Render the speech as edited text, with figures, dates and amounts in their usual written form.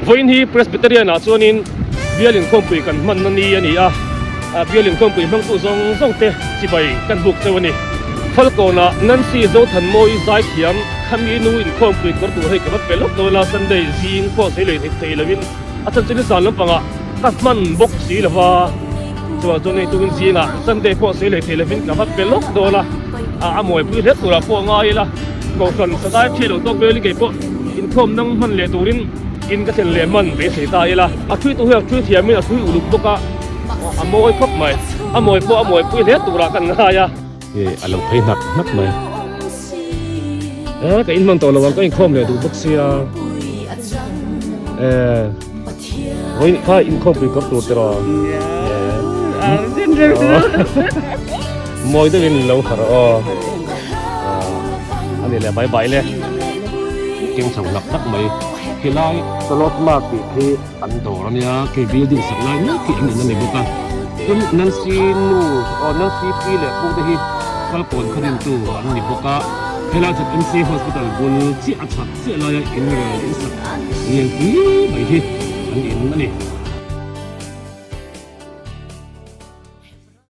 Vawiin hi Presbyterian ah chuanin Bial inkhawmpui kan hmanna ni a ni a, Bial inkhawmpui hmangtu zawng zawng te chibai kan buk cheu a ni. Falkawnah Nancy Zothanmawii zaithiam khami nu inkhawmpui kawr tur hei ka va pe lawk dawn a, Sunday zing pawh sawi lei thei lovin a chhan chu nizan lampangah ka hman bawk si lo va, chuvang chuan hei tukin zingah Sunday pawh sawi lei thei lovin ka va pe lawk dawn a, a mawipui hle turah pawh ngai ila. Kohhran sadai ṭhi lo tawk velin kei pawh inkhawm nang hman leh turin in ka thlen leh hman beisei ta ila. A ṭhui tu hi a ṭhui thiamin a ṭhui uluk bawk a, a mawi khawp mai. A mawi pawh a mawipui hle turah kan ngai a. Hei a lo phei hnak hnak mai. E ka inhman tawh lo ang ka inkhawm leh duh bawk sia. E vawiin kha inkhawmpui kawr tur tiraw? Mawi deuhin lo harh aw. A ni leh bai bai le. Keng chho hlak hlak mai. Khilai Salot Mart tih khi an dawr a nia. Khi building sak lai mek khi an in a ni bawk a. Tin Nancy nu aw Nancy pi leh pu te hi Falkawn khaw rintu an ni bawk a. Helai chhak MC Hospital bul chiah a chhak chiah laia in rel in sak lianpui mai hi an in a ni.